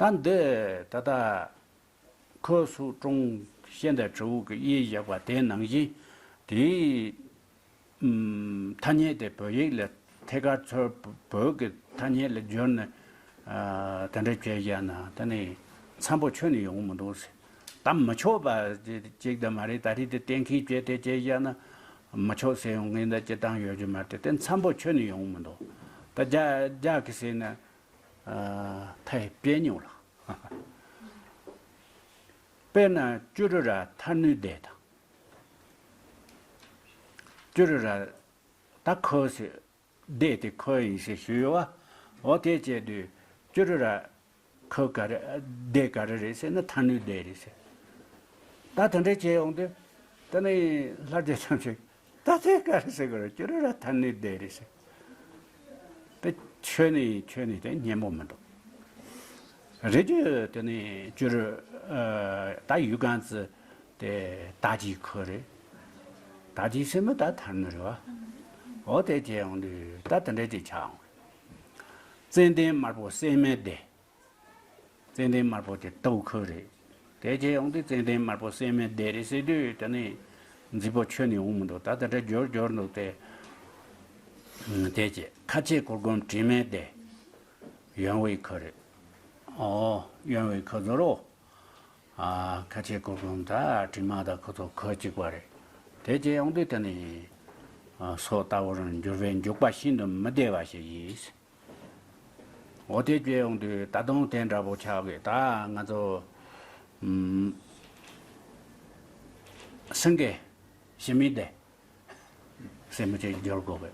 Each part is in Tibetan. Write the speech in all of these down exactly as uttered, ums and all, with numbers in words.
ད་འདི་ད་ལྟ་ཁོ་སུ་ཀྲུང་ཤན་དང་ཁྲིའུ་གི་དབྱེ་བཞག་པ་དེ་ནང་བཞིན་དེའི་ཐ་སྙད་དེ་བོད་ཡིག་ལ་ཐད་ཀར་ཚུར་བོད་ཀྱི་ཐ་སྙད་ལ་བསྒྱུར་ནས་དེ་འདྲ་བྱས་བཞག་ན་དེ་ནི་འཚམ་པོ་ཁྱོན་ནས་ཡོང་མི་འདུག་ཟེར། ད་མི་ཆོག་པ་ཅིག་ད་མ་རེད། ད་རེས་དེ་གཏན་འཁེལ་བྱས་དེ་བྱས་བཞག་ན་མི་ཆོག་ཟེར་ཡོང་ངེས་ད་སྤྱི་བཏང་ཡོད་རྒྱུ་མ་རེད། དེ་འཚམ་པོ་ཁྱོན་ནས་ཡོང་མི་འདུག་ད་རྒྱ་རྒྱ་གི་ཟེར་ན་ཐའི་པེ་ཉོ་ལ། དཔེར་ན་ཅུ་རུ་ར་ཐར་ནུས་ལྡན་དང་། ཅུ་རུ་ར་ད་ཁོ་ཟེར་ལྡན་དེ་ཁོ་ཡིན་ཟེར་ཞུས་ཡོད་བ། འོ་དེ་བྱས་དུས་ཅུ་རུ་ར་ཁོ་ག་རེ་ལྡན་ག་རེ་རེད་ཟེར་ན་ཐར་ནུས་ལྡན་རེད་ཟེར། ད་དེ་འདྲ་བྱས་ཡོང་དུས་ད་ནི་ལྷ་རྒྱལ་ཚང་ཞིག་ད་དེ་ག་རེ་ཟེར་གི་རེད། ཅུ་རུ་ར་ཐར་ནུས་ལྡན་རེད་ཟེར། དེ་ཁྱོན་ནས་ཁྱོན་ནས་དེ་སྙན་པོ་མི་འདུག་རེད་རྒྱུ་དེ་ནི་ཅུ་རུ་ཨ་ད་ཡུལ་གང་ཚི་དེ་ད་ཅི་ཁོ་རེད། ད་ཅི་སེ་མི་ད་ཐར་ནི་རེད་བ། འོ་དེ་བྱས་ཡོང་དུས་ད་དེ་འདྲ་ཅིག་ཆགས་ཡོང་། ཙན་དན་དམར་པོ་སྲན་མའི་སྡེ། ཙན་དན་དམར་པོ་དེ་ལྟོ་ཁོ་རེད། དེ་བྱས་ཡོང་དུས་ཙན་དན་དམར་པོ་སྲན་མའི་སྡེ་རེད་ཟེར་དུས་དེ་ནི་མཛེས་པོ་ཁྱོན་ནས་ཡོང་མི་འདུག་ད་དེ་འདྲ་འབྱོར་འབྱོར་འདུག་སྟེ། དེ་བྱས་ཁ་ཆེ་གུར་གུམ་དྲི་མེད་སྡེ། ཡོན་བའི་ཁོ་རེད། ཨོ་ཡོན་བའི་ཁོ་ཚོ་རོ། ཨ་ཁ་ཆེ་གུར་གུམ་ད་དྲི་མ་ད་ཁོ་ཚོ་ཁོ་གཅིག་པ་རེད། དེ་བྱས་ཡོང་དུས་དེ་ནི་ཨ་སོ་ལྟ་བུར་འགྱུར་བའི་འཇུག་པ་ཤིན་ཏུ་མི་བདེ་བ་ཞིག་ཡིན། འོ་དེ་བྱས་ཡོང་དུས་ད་དུང་དེ་འདྲ་པོ་ཆགས་གི་ད་ང་ཚོ་ཨམ་སེང་གེ་ཞི་མི་སྡེ། སེན་མོ་ཅན་འབྱོར་དགོས་པས།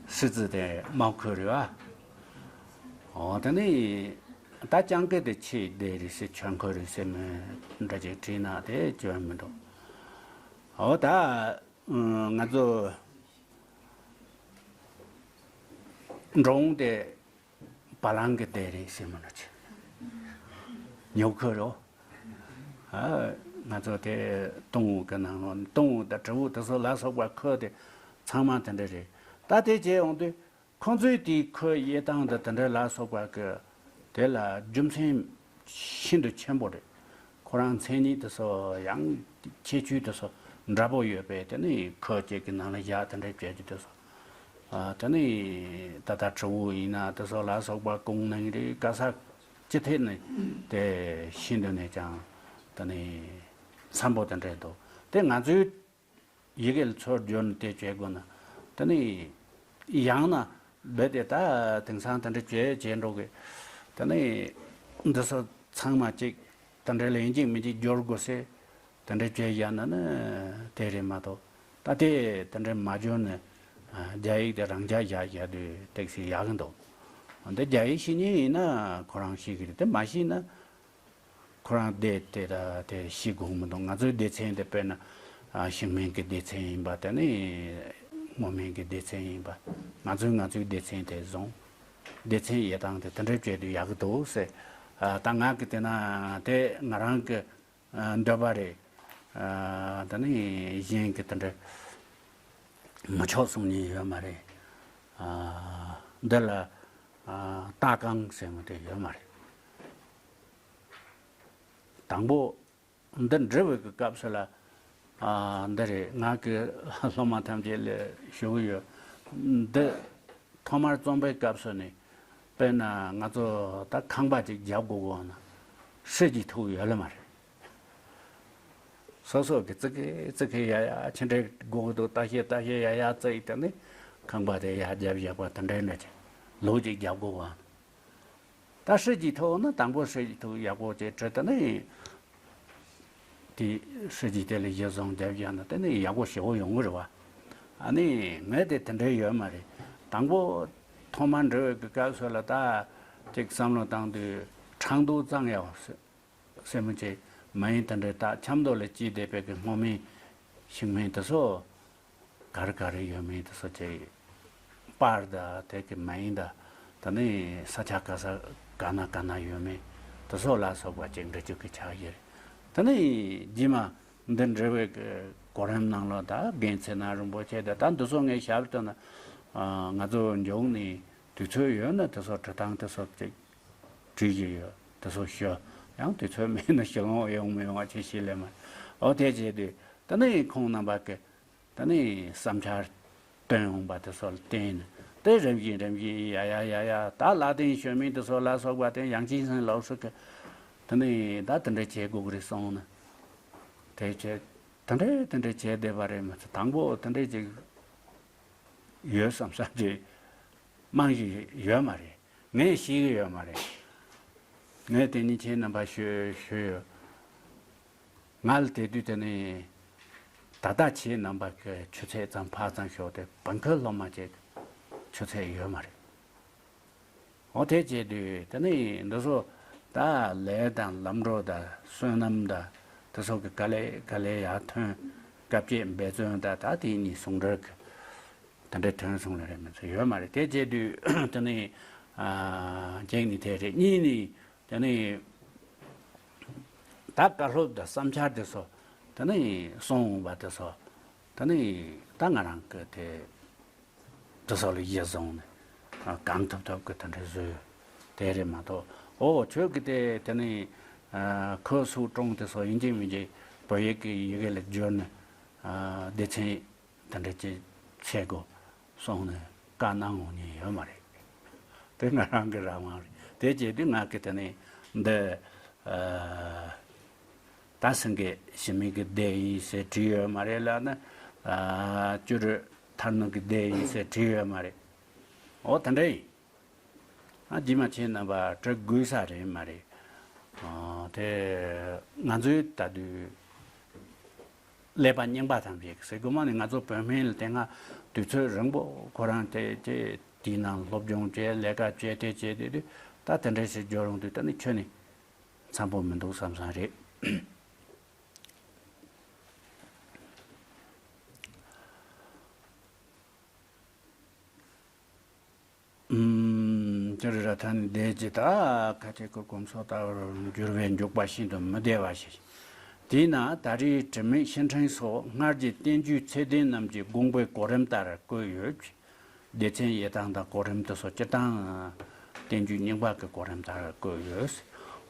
སི་ཙི་དེ་མའོ་ཁོ་རེད་བ། འོ་དེ་ནི་ད་སྤྱང་ཀི་དེ་ཆེས་བདེ་རེད་ཟེར། ཁྱོད་ཁོ་རེད་ཟེར་མི་འདྲ་ཅིག་བྲིས་ན་དེ་སྐྱོན་མི་འདུག་འོ་ད་ང་ཚོ་འབྲོང་དེ་བ་ལང་གི་སྡེ་རེད་ཟེར་མི་འདྲ་ཅིག་ཉོ་ཁོ་རོ། ཨ་ང་ཚོ་དེ་སྟོང་འུ་གི་ནང་ལོ་སྟོང་འུ་དང་དྲིལ་བུ་དེ་ཚོ་ལ་སོགས་པ་ཁོ་དེ་ཚང་མ་དེ་འདྲ་རེད། ད་དེ་བྱས་ཡོང་དུས་ཁོ་ཚོའི་དེའི་ཁོའི་དབྱེ་སྟངས་དང་དེ་འདྲ་ལ་སོགས་པ་གི་དེ་ལ་རྒྱུ་མཚན་ཤིན་ཏུ་ཆེན་པོ་རེད། ཁོ་རང་མཚན་ཉིད་དེ་ཚོ་ཡང་ཁྱད་ཆོས་དེ་ཚོ་འདྲ་པོ་ཡོད་པས་དེ་ནི་ཁོ་གཅིག་གི་ནང་ལ་བཞག་དེ་འདྲ་བྱས་རྒྱུ་དེ་ཚོ། ཨ་དེ་ནི་ད་ལྟ་དྲིལ་བུ་ཡིན་ན་དེ་ཚོ་ལ་སོགས་པ་གོང་ནང་རེད། ག་ས་ཅི་ཐད་ནས་དེ་ཤིན་ཏུ་ནས་ཀྱང་དེ་ནི་འཚམ་པོ་དེ་འདྲ་འདུག་དེ་ང་ཚོའི་ཡི་གེ་ལ་ཚུར་བསྒྱུར་ནས་དེ་བྱེད་དགོས་ན་དེ་ནི་ཡང་ན་རྦད་དེ་ད་དེང་སང་དེ་འདྲ་བྱེད་བྱེད་འགྲོ་གི། དེ་ནི་འདི་ཚོ་ཚང་མ་གཅིག་དེ་འདྲ་ལ་ཡིན་གཅིག་མིན་གཅིག་བསྒྱུར་དགོས་ཟེར། དེ་འདྲ་བྱས་བཞག་ན་ནི་དེ་རེད་མ་གཏོགས། ད་དེ་དེ་འདྲ་མ་བྱུང་ནས་རྒྱ་ཡིག་དེ་རང་འཇགས་བཞག་བཞག་དུས་ཏོག་ཙམ་ཡག་གི་འདུག་འདི་རྒྱ་ཡིག་ཤེས་མཁན་ཡིན་ན་ཁོ་རང་ཤེས་ཀྱི་རེད། དེ་མ་ཤེས་ན་ཁོ་རང་སྡེ་དེ་ད་དེ་ཤེས་དགོས་མི་འདུག་ང་ཚོའི་སྡེ་ཚན་དེ་དཔེར་ན་ཤིང་སྨན་གྱི་སྡེ་ཚན་ཡིན་པ། དེ་ནི་སྔོ་སྨན་གྱི་སྡེ་ཚན་ཡིན་པ། ང་ཚོས་ང་ཚོའི་སྡེ་ཚན་དེ་བཟུང་། སྡེ་ཚན་དབྱེ་སྟངས་དེ་དེ་འདྲ་བྱས་དུས་ཡག་གི་འདུག་ཟེར། ད་ང་གི་དེ་ན་དེ་ང་རང་གི་ཨ་འདོད་པ་རེད། ཨ་ད་ནི་གཞན་གྱི་དེ་འདྲ་མི་ཆོག་གསུང་མཁན་ཡོད་མ་རེད། ཨ་འདི་ལ་ཨ་ལྟ་གང་ཟེར་མི་དེ་ཡོད་མ་རེད། དང་པོ་འདི་འབྲི་བའི་གི་སྐབས་སུ་ལ་ཨ་འདི་རེད། ང་གི་སློབ་མ་ཐམས་ཅད་ལ་ཞུ་གི་ཡོད། འདི་ཐོག་མར་རྩོམ་པའི་སྐབས་སུ་ནི་དཔེར་ན་ང་ཚོ་ད་ཁང་པ་ཅིག་རྒྱབ་དགོས་དགོས་ན་ཧྲིལ་གྱིས་ཐུག་ཡོད་ལ་མ་རེད། སོ་སོ་གི་ཙི་གེ་ཙི་གེ་ཡ་ཡ་ཕྱི་འབྲེལ་དགོས་ཀྱི་འདུག་ལྟ་བཤད་ལྟ་བཤད་ཡ་ཡ་བརྩིས་དེ་ནི་ཁང་པ་དེ་ཡར་རྒྱབ་བཞག་པ་དེ་འདྲའི་འདྲ་ཅིག་ལོ་གཅིག་རྒྱབ་དགོས་པ། ད་ཧྲིལ་གྱིས་ཐུག་ན་དང་པོ་ཧྲིལ་གྱིས་ཐུག་ཡག་པོ་ཅིག་བྲིས་དེ་ནི་དེ་ཧྲིལ་གྱིས་དེ་ལ་གཞི་བཟུང་རྒྱབ་བཞག་ན་དེ་ནི་ཡག་པོ་ཞེ་པོ་ཡོང་གི་རེད་བ། ཨ་ནི་ངས་དེ་དེ་འདྲའི་ཡོད་མ་རེད། དང་པོ་ཐོག་མར་འབྲི་བའི་གི་སྐབས་སུ་ལ་ད་ཅིག་བསམ་བློ་བཏང་དུས་ཁྲག་མདོག་གཙང་ཡག་པོ་ཟེར། སེན་མོ་ཅན་མ་ཡིན་དེ་འདྲའི་ད་ཆབ་མདོ་ལ་སྐྱེས་བསྡད་པའི་གི་སྔོ་སྨན་ཤིང་སྨན་དེ་ཚོ་ག་རེ་ག་རེ་ཡོད་མེད་དེ་ཚོ་ཅིག་པར་དང་དེ་གི་མ་ཡིན་ད་ད་ནི་ས་ཆ་ག་ས་ག་ན་ག་ན་ཡོད་མེད་དེ་ཚོ་ལ་སོགས་པ་ཅིག་འབྲི་རྒྱུ་གི་ཆགས་ཀྱི་རེད། ད་ནི་རྗེས་མ་འདི་འབྲི་བའི་གི་གོ་རིམ་ནང་ལ་ད་རྒན་ཚེ་ན་རིན་པོ་ཆེ་དང་ད་འདི་ཚོ་ངས་ཞབས་བཏོན་ན་ང་ཚོ་མཇུག་ནས་དུས་ཚོད་ཡོད་ན་དེ་ཚོ་འབྲི་སྟངས་དེ་ཚོ་ཅིག་བྲིས་ཀྱི་ཡོད་དེ་ཚོ་ཞུ། ཡང་དུས་ཚོད་མེད་ན་ཞུ་ལོང་ཡོང་མི་ཡོང་བ་ཅིག་ཤེས་ལེ་མ། འོ་དེ་བྱས་དུས་ད་ནི་ཁོང་རྣམ་པ་གི་ད་ནི་བསམ་འཆར་བཏོན་ཡོང་པ་དེ་ཚོ་ལ་བརྟེན་ནས་དེ་རིམ་བཞིན་རིམ་བཞིན་ཡ་ཡ་ཡ་ཡ་ད་ལ་དེང་ཞོན་མིན་དེ་ཚོ་ལ་སོགས་པ་དེ་ཡང་ཅིན་སན་ལོག་སུ་གི་ད་ནི་ད་དེ་འདྲ་བྱེད་དགོས་ཀྱི་རེད་སོང་ན། དེ་བྱས་དེ་འདྲ་དེ་འདྲ་བྱས་བསྡད་པ་རེད་མ་ཚད་དང་པོ་དེ་འདྲ་ཅིག་ཡོད་བསམ་བསམ་ཅིག་རྨང་གཞི་ཡོད་མ་རེད། ངས་ཤེས་ཀྱི་ཡོད་མ་རེད། ངས་དེ་ནི་ཁྱེད་རྣམ་པ་ཞུ་ཞུ་ཡོད། ང་ལ་དེ་དུས་དེ་ནི་ད་ལྟ་ཁྱེད་རྣམ་པ་གི་ཆུ་ཚད་ཙམ་ཕར་ཙམ་ཞོག་དེ་བང་ཁོལ་སློབ་མ་ཅིག་ཆུ་ཚད་ཡོད་མ་རེད། འོ་དེ་བྱས་དུས་དེ་ནི་འདི་ཚོ་ད་ལས་དང་ལམ་འགྲོ་དང་བསོད་ནམས་དང་དེ་ཚོ་གི་ག་ལེ་ག་ལེ་ཡར་ཐོན་སྐབས་ཀྱི་འབད་བརྩོན་དང་ད་དེ་ནི་ཟུང་འབྲེལ་གི་དེ་འདྲའི་དོན་གསུང་ལེ་རེ་མི་ཚོ་ཡོད་མ་རེད། དེ་བྱས་དུས་དེ་ནི་ཨ་གཅིག་ནི་དེ་རེད། གཉིས་ནི་དེ་ནི་ད་བཀའ་སློབ་དང་བསམ་འཆར་དེ་ཚོ་དེ་ནི་གསུང་འོང་བ་དེ་ཚོ་དེ་ནི་ད་ང་རང་གི་དེ་དེ་ཚོ་ལ་གཞི་བཟུང་ནས་ཨ་གང་ཐུབ་ཐུབ་ཀྱི་དེ་འདྲ་བཟོས་དེ་རེད་མ་གཏོགས། ཨོ་ཁྱོད་ཀྱི་དེ་དེ་ནི་ཨ་ཁོ་སུ་ཀྲུང་དེ་ཚོ་ཡིན་གཅིག་མིན་གཅིག་བོད་ཡིག་གི་ཡི་གེ་ལ་བསྒྱུར་ནས་ཨ་སྡེ་ཚན་དེ་འདྲ་ཅིག་བྱེད་དགོས་གསུངས་ནས་བཀའ་གནང་འོང་མཁན་ཡོད་མ་རེད། དེ་ང་རང་གི་རང་དབང་རེད། དེ་བྱས་དུས་ང་གི་དེ་ནི་འདི་ཨ་ད་སེང་གེ་ཞི་མི་གི་སྡེ་ཡིན་ཟེར་བྲིས་ཡོད་མ་རེད་ལ་ནི་ཨ་ཅོ་རི་ཐར་ནུ་གི་སྡེ་ཡིན་ཟེར་བྲིས་ཡོད་མ་རེད། འོ་དེ་འདྲ་ཡིན། ཨ་རྗེས་མ་ཁྱེད་རྣམ་པ་བྲི་དགོས་ས་རེད་མ་རེད། ཨ་དེ་ང་ཚོའི་ད་དུས་ཀླད་པ་རྙིང་པ་ཐམས་ཅད་ཟེར་དགོས་མ་ནི་ང་ཚོ་བོད་སྨན་ལ་དེ་སྔ་དུས་ཚོད་རིང་པོ་ཁོ་རང་དེ་དེ་དེའི་ནང་སློབ་སྦྱོང་བྱས་ལས་ཀ་བྱས་དེ་བྱས་དེ་དུས་ད་དེ་འདྲ་ཞིག་འབྱོར་ཡོང་དུས་ད་ནི་ཁྱོད་ནི་འཚམ་པོ་མི་འདུག་བསམ་བསམ་རེད། ཨུམ། ཅི་རི་ར་ཐན་དེ་ཇི་ད་ཁ་ཆེ་ཁོ་གོམས་སོགས་ལྟ་བུར་འགྱུར་བའི་འཇུག་པ་ཤིན་ཏུ་མི་བདེ་བ་ཞིག་དེས་ན་ད་རེས་དྲི་མེད་ཤིང་ཕྲན་སོགས་སྔར་གྱི་བསྟན་བཅོས་ཚད་ལྡན་རྣམས་ཀྱི་དགོངས་པའི་གོ་རིམ་ལྟར་བཀོད་ཡོད། སྡེ་ཚན་དབྱེ་སྟངས་དང་གོ་རིམ་དེ་སོགས་སྤྱིར་བཏང་བསྟན་བཅོས་རྙིང་པ་གི་གོ་རིམ་ལྟར་བཀོད་ཡོད།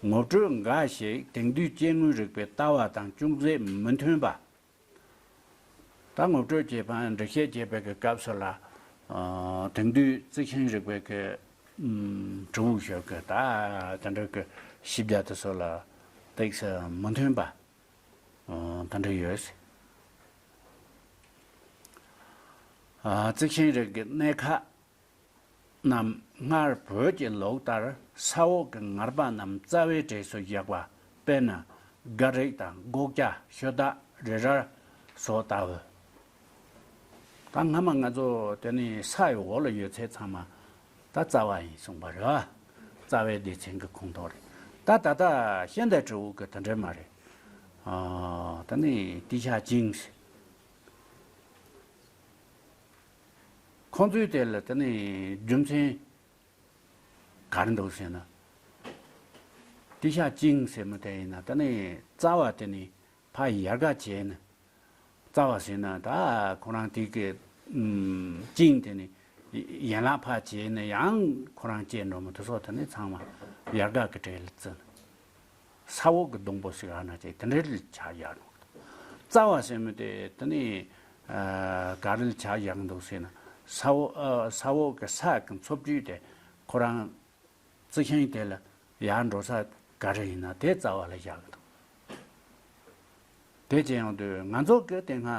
ངོ་སྤྲོད་འགའ་ཞིག་དེང་དུས་སྐྱེ་དངོས་རིག་པའི་ལྟ་བ་དང་ཅུང་ཟད་མི་མཐུན་པ། ད་ངོ་སྤྲོད་བྱེད་པ་འགྲེལ་བཤད་བྱེད་པའི་གི་སྐབས་སུ་ལ། ཨ་དེང་དུས་རྩི་ཤིང་རིག་པའི་གི་ཨམ་དྲི་བ་ཞུ་གི་ད་དེ་འདྲ་གི་ཞིབ་རྒྱ་དེ་ཚོ་ལ་ཏོག་ཙམ་མི་མཐུན་པ་ཨ་དེ་འདྲ་ཡོད། ཨ་རྩི་ཤིང་རིག་གི་གནད་ཁག་རྣམས་སྔར་བོད་ཀྱི་ལུགས་ལྟར་ས་འོག་གི་ངར་པ་རྣམས་རྩ་བའི་གྲས་སུ་བཞག་པ། དཔེར་ན་སྒ་རིགས་དང་སྒོག་ལྕགས་ཤོ་སྟག་རི་རལ་སོགས་ལྟ་བུ། ད་སྔ་མ་ང་ཚོ་དེ་ནི་ས་ཡི་འོག་ལ་ཡོད་ཚད་ཚང་མ་ད་རྩ་བ་ཡིན་གསུངས་པ་རེད་བ། རྩ་བའི་སྡེ་ཚན་གྱི་ཁོངས་གཏོགས་རེད། ད་ད་ལྟ་ཤིང་རྟ་དྲིལ་བུ་གི་དེ་འདྲ་མ་རེད། ཨ་ད་ནི་ཏི་ཤ་ཅིང་ཟེར། ཁོང་ཚོའི་དེ་ལ་དེ་ནི་རྒྱུ་མཚན་ག་རེ་འདུག་ཟེར་ན། ཏི་ཤ་ཅིང་ཟེར་མི་དེ་ཡིན་ན་དེ་ནི་རྩ་བ་དེ་ནི་ཕར་ཡར་ག་བྱས་ན། རྩ་བ་ཟེར་ན་ད་ཁོ་རང་དེ་གི་ཨམ་ཅིང་དེ་ནི་ཡན་ལག་ཕར་བྱས་ན་ཡང་ཁོ་རང་སྐྱེ་འགྲོ་མི་དེ་ཚོ་དེ་ནི་ཚང་མ་ཡར་ག་གི་གྲས་ལ་བརྩི་ན། ས་འོག་གི་སྡོང་པོ་ཞིག་ཨ་ན་ཅིག་དེ་འདྲ་ལ་ཆགས་ཡག་ནོ། རྩ་བ་ཟེར་མི་དེ་དེ་ནི་ཨ་ག་རེ་ལ་ཆགས་ཡག་འདུག་ཟེར་ན་ས་འོག་ཨ་ས་འོག་གི་ས་གི་འཚོ་བཅུད་དེ་ཁོ་རང་རྩི་ཤིང་དེ་ལ་ཡར་འགྲོ་ས་ག་རེ་ཡིན་ན་དེ་རྩ་བ་ལ་བཞག་གི་འདུག་དེ་བྱས་ཡོང་དུས་ང་ཚོ་གི་དེ་སྔ་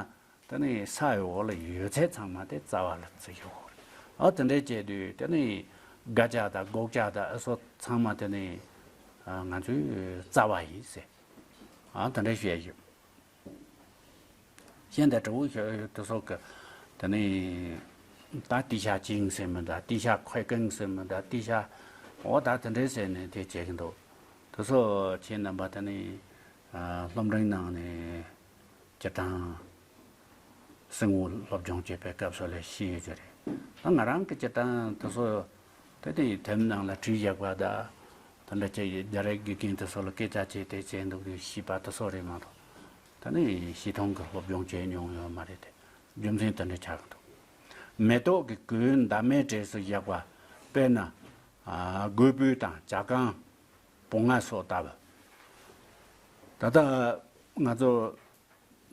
དེ་ནི་ས་ཡི་འོག་ལ་ཡོད་ཚད་ཚང་མ་དེ་རྩ་བ་ལ་བརྩི་ཡོད་རེད། ཨ་དེ་འདྲ་བྱས་དུས་དེ་ནི་སྒ་ལྕགས་དང་སྒོག་ལྕགས་དང་ཨ་སོགས་ཚང་མ་དེ་ནི་ཨ་ང་ཚོའི་རྩ་བ་ཡིན་ཟེར། ཨ་དེ་འདྲ་བཤད་ཡོད། ཤིང་རྟ་དྲིལ་བུ་ཞོ་དེ་སོགས་ཀྱི་དེ་ནི་ད་ཏི་ཤ་ཅིང་ཟེར་མི་འདྲ། ཏི་ཤ་ཁོལ་ཀེང་ཟེར་མི་འདྲ། ཏི་ཤ་འོ་ད་དེ་འདྲ་ཟེར་ནས་དེ་བྱེད་ཀྱི་འདུག་དེ་ཚོ་ཁྱེད་རྣམ་པ་དེ་ནི་ཨ་སློབ་འབྲིང་ནང་ནས་སྤྱིར་བཏང་གསང་བ་སློབ་སྦྱོང་བྱེད་པའི་སྐབས་སུ་ལ་ཤེས་ཡོད་ཀྱི་རེད། ད་ང་རང་གི་སྤྱིར་བཏང་དེ་ཚོ་དེ་དེ་དེབ་ནང་ལ་བྲིས་བཞག་པ་དང་། དེ་འདྲ་བྱས་རྒྱ་རིགས་དགེ་རྒན་དེ་ཚོ་ལ་སྐད་ཆ་བྱས་ཏེ་བྱས་འདུག་དུས་ཤེས་པ་དེ་ཚོ་རེད་མ་གཏོགས། ད་ནི་ཞིས་ཐང་གི་སློབ་སྦྱོང་བྱས་མྱོང་ཡོད་མ་རེད་དེ། རྒྱུ་མཚན་དེ་འདྲ་ཆགས་ཀྱི་འདུག་མེ་ཏོག་གི་གོས་འདབ་མའི་གྲས་སུ་བཞག་པ། དཔེར་ན། ཨ་གོས་སྤོས་དང་ཇ་རྐང་། བོང་ང་སོགས་བཏབ། ད་ལྟ་ང་ཚོ་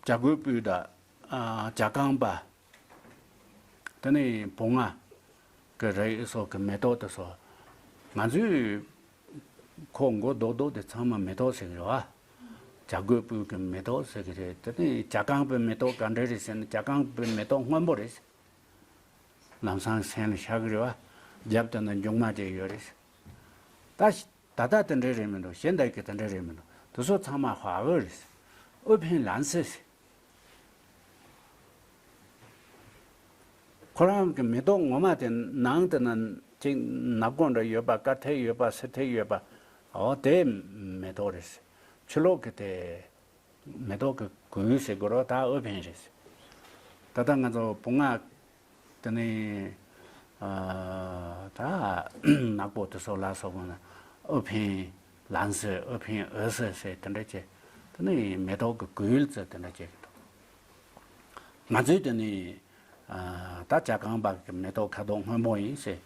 བྱ་རྒོད་སྤུན་དང་། ཨ། བྱ་རྐང་པ། དེ་ནས་བོང་ང་གི་རིགས་སོགས་ཀྱི་མེ་ཏོག་དེ་ཚོ། ང་ཚོས་ཁོ་མགོ་རྡོག་རྡོག་དེ་ཚང་མ་མེ་ཏོག་ཟེར་གི་རེད་བ། བྱ་རྒོད་སྤུན་གྱི་མེ་ཏོག་ཟེར་གི་རེད། དེ་ནས་བྱ་རྐང་པའི་མེ་ཏོག་ག་འདྲ་རེད་ཟེར་ན། བྱ་རྐང་པའི་མེ་ཏོག་སྔོན་པོ་རེད། ལམ་སང་སེམས་ལ་ཤར་གི་རེད་བ། རྒྱབ་དེ་ན་མཇུག་མ་ཅིག་ཡོད་རེད། ད་ད་ལྟ་དེ་འདྲ་རེད་མི་འདུག་གཞན་དག་གི་དེ་འདྲ་རེད་མི་འདུག་དེ་ཚོ་ཚང་མ་ཧྭ་ཝུ་རེད། ཨུ་ཕིན་ལན་སི། ཁོ་རང་གི་མེ་ཏོག་ངོ་མ་དེ་ནང་དེ་ན་ཅིག་ནག་པོ་འདྲ་ཡོད་པ། དཀར་ཐིག་ཡོད་པ། སེར་ཐིག་ཡོད་པ། འོ་དེ་མེ་ཏོག་རེད། ཕྱི་ལོགས་ཀྱི་དེ། མེ་ཏོག་གི་གོས་ཟེར་དགོས་རེད་བ། ད་ཨུ་ཕིན་རེད། ད་ལྟ་ང་ཚོ་བོང་ང་དེ་ནས། ཨ། ད་ནག་པོ་དེ་ཚོ་ལ་སོགས་པ་ན་ཨུ་ཕིན་ལན་སི། ཨུ་ཕིན་འོད་ཟེར་ཟེར་དེ་འདྲ་བྱས། དེ་ནས་མེ་ཏོག་གི་གོས་ཚོ་དེ་འདྲ་བྱས་ཀྱི་འདུག་ང་ཚོས་དེ་ནས། ཨ། ད་བྱ་རྐང་པ་གི་མེ་ཏོག་ཁ་དོག་སྔོན་པོ་ཡིན་ཟེར།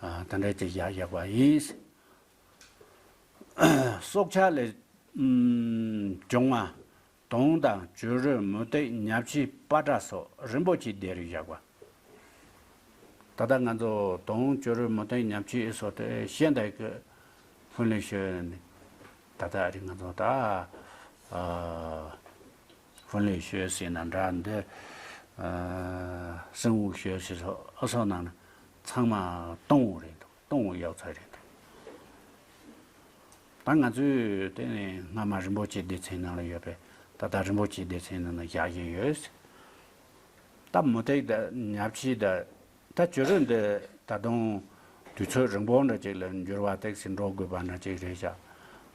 ཨ། དེ་འདྲ་བྱས་བཞག་བཞག་པ་ཡིན། སྲོག་ཆགས་ལས། ཨུམ། བྱུང་བ། དོམ་དང་བྱུ་རུ། མུ་ཏིག་ཉ་ཕྱིས། པ་ཏྲ་སོགས་རིན་པོ་ཆེའི་སྡེ་རུ་བཞག་པ། ད་ལྟ་ང་ཚོ་དོམ། བྱུ་རུ། མུ་ཏིག་ཉ་ཕྱིས་སོགས་དེ་ཤེས་འདི་གི་ཧྥུན་ལེ་ཤོད་ནི། ད་ལྟ་རིང་ང་ཚོ་ད། ཨ། ཧྥུན་ལེ་ཤོད་ཟེར་ན་འདྲ། འདི། ཨ། སིན་ཝུ་ཤོད་ཟེར་སོགས་ཨ་སོགས་ནང་ན་ཚང་མ་དོམ་རེད་འདུག་དོམ་གཡོག་ཚད་རེད་འདུག་ད་ང་ཚོས་དེ་ནས་སྔ་མ་རིན་པོ་ཆེ་སྡེ་ཚན་ནང་ལ་ཡོད་པའི། ད་ལྟ་རིན་པོ་ཆེ་སྡེ་ཚན་ནང་ལ་བཞག་བཞིན་ཡོད། ད་མུ་ཏིག་དང་ཉ་ཕྱིས་དང་། ད་བྱུ་རུ་འདི་ད་དུང་དུས་ཚོད་རིང་པོ་འདྲ་ཅིག་ལ་འགྱུར་བ་ཏོག་ཙམ་འགྲོ་དགོས་པ་འདྲ་ཅིག་རེད་ཤག་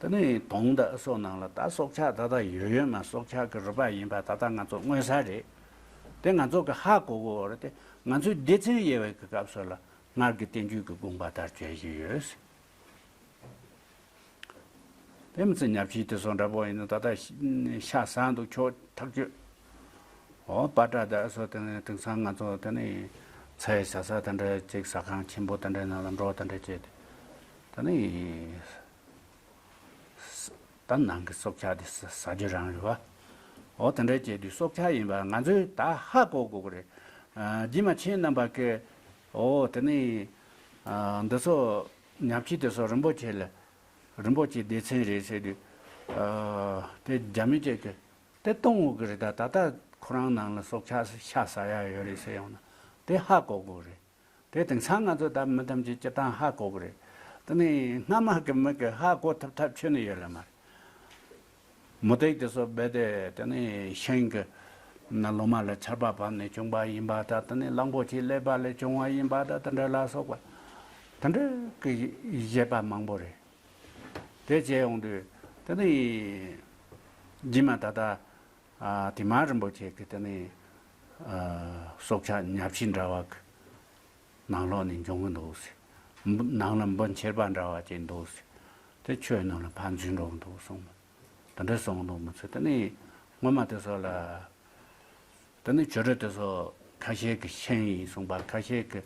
དེ་ནས་དོམ་དང་ཨ་སོགས་ནང་ལ་ད་སྲོག་ཆགས་ད་ལྟ་ཡོད་ཡོད་མ། སྲོག་ཆགས་ཀྱི་རིག་པ་ཡིན་པ་ད་ལྟ་ང་ཚོ་མངོན་གསལ་རེད། དེ་ང་ཚོ་གི་ཧ་གོ་དགོས་རེད། དེ་ང་ཚོས་སྡེ་ཚན་དབྱེ་བའི་གི་སྐབས་སུ་ལ་སྔར་གྱི་བསྟན་བཅོས་ཀྱི་དགོངས་པ་ལྟར་བྱེད་བཞིན་ཡོད། དེ་མི་ཚེ་ཉ་ཕྱིས་དེ་སོགས་འདྲ་པོ་ཡིན་ན་ད་ལྟ་ཤ་ཟ་འདུག་ཁྱོད་ཐག་གཅོད། འོ། པ་ཏྲ་དང་ཨ་སོགས་དེ་ནས་དེང་སང་ང་ཚོ་དེ་ནས་ཚལ་ཟ་ས་དེ་འདྲ་ཅིག་ཟ་ཁང་ཆེན་པོ་དེ་འདྲའི་ནང་ལ་འགྲོ་དེ་འདྲ་བྱས་ཏེ། དེ་ནས་ད་ནང་གི་སྲོག་ཆགས་དེ་ཟ་ཟ་རྒྱུ་རང་རེད་བ། འོ། དེ་འདྲ་བྱས་དུས་སྲོག་ཆགས་ཡིན་པ་ང་ཚོས་ད་ཧ་གོ་དགོས་ཀྱི་རེད། ཨ། རྗེས་མ་ཁྱེད་རྣམ་པ་གིས། འོ། དེ་ནས། ཨ། འདི་ཚོ་ཉ་ཕྱིས་དེ་ཚོ་རིན་པོ་ཆེ་ལ། རིན་པོ་ཆེའི་སྡེ་ཚན་རེད་ཟེར་དུས། ཨ། དེ་རྒྱ་མི་ཅིག་གིས་དེ་སྟོང་འོག་གི་རེད། ད་ད་ལྟ་ཁོ་རང་ནང་ལ་སྲོག་ཆགས་ཤ་ཟ་ཡ་ཡོད་རེད་ཟེར་ཡོང་ན་དེ་ཧ་གོ་དགོས་རེད། དེ་དེང་སང་ང་ཚོ་ད་མི་ཐམས་ཅད་སྤྱིར་བཏང་ཧ་གོ་གི་རེད། དེ་ནས་སྔ་མ་གི་མི་གིས་ཧ་གོ་ཐུབ་ཐབས་ཁྱོན་ནས་ཡོད་ལ་མ་རེད། མུ་ཏིག་དེ་ཚོ་རྦད་དེ་དེ་ནས་ཤིང་གི་ནང་ལོ་མ་ལ་ཆར་པ་བབས་ནས་བྱུང་བ་ཡིན་པ་དང་། དེ་ནས་གླང་པོ་ཆེའི་ཀླད་པ་ལས་བྱུང་བ་ཡིན་པ་དང་། དེ་འདྲ་ལ་སོགས་པ་དེ་འདྲ་གི་བཞེད་པ་མང་པོ་རེད། དེ་བྱས་ཡོང་དུས་དེ་ནས་རྗེས་མ་ད་ལྟ། ཨ། དེ་མ་རིན་པོ་ཆེ་གི་དེ་ནས། ཨ། སྲོག་ཆགས་ཉ་ཕྱིས་འདྲ་བ་གི་ནང་ལོགས་ནས་འབྱུང་གི་འདུག་ཟེར། འབུ་ནང་ལ་འབུ་མཆེར་པ་འདྲ་བ་ཅིག་འདུག་ཟེར། དེ་ཆུའི་ནང་ལ་ཕར་འཛུལ་འགྲོ་གི་འདུག་གསུངས། དེ་འདྲ་གསུངས་འདུག་མི་ཚེ་དེ་ནས་སྔོན་མ་དེ་ཚོ་ལ། དེ་ནས་བྱུ་རུ་དེ་ཚོ་ཁ་ཤས་ཀྱིས་ཤིང་ཡིན་གསུངས་པ། ཁ་ཤས་ཀྱིས།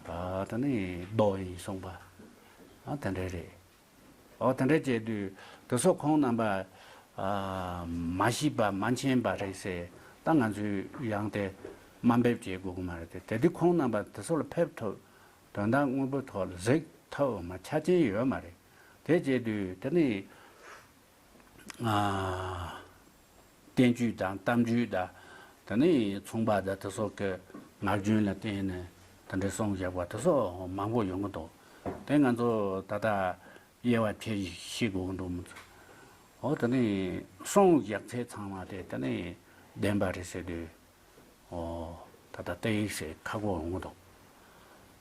ཨ། དེ་ནས་རྡོ་ཡིན་གསུངས་པ། ཨ། དེ་འདྲ་རེད། འོ། དེ་འདྲ་བྱས་དུས་དེ་ཚོ་ཁོང་རྣམ་པ། ཨ། མ་ཤེས་པ་མ་མཁྱེན་པ་རེད་ཟེར་ད་ང་ཚོས་ཡང་དེ་དམའ་འབེབས་བྱེད་དགོས་ཀྱི་མ་རེད་དེ། དེ་དུས་ཁོང་རྣམ་པ་དེ་ཚོ་ལ་ཕེབས་ཐུབ། དོན་དག་དངོས་པོའི་ཐོག་ལ་གཟིགས་ཐུབ་མ་ཆ་རྐྱེན་ཡོད་མ་རེད། དེ་བྱས་དུས་དེ་ནས། ཨ། བསྟན་བཅོས་དང་གཏམ་རྒྱུད་དང་། དེ་ནས་མཚུངས་པ་དང་དེ་སོགས་ཀྱི་ངག་རྒྱུན་ལ་བརྟེན་ནས་དེ་འདྲའི་གསུངས་བཞག་པ་དེ་སོགས་མང་པོ་ཡོང་གི་འདུག་དེ་ང་ཚོ་ད་ལྟ་དབྱེ་བ་ཕྱེ་ཤེས་དགོས་ཀྱི་འདུག་མི་ཚོ། འོ། དེ་ནས་གསུངས་བཞག་ཚད་ཚང་མ་དེ་དེ་ནས་བདེན་པ་རེད་ཟེར་དུས། འོ། ད་ལྟ་དེ་ཡིག་ཟེར་ཁག་པོ་འོང་གི་འདུག་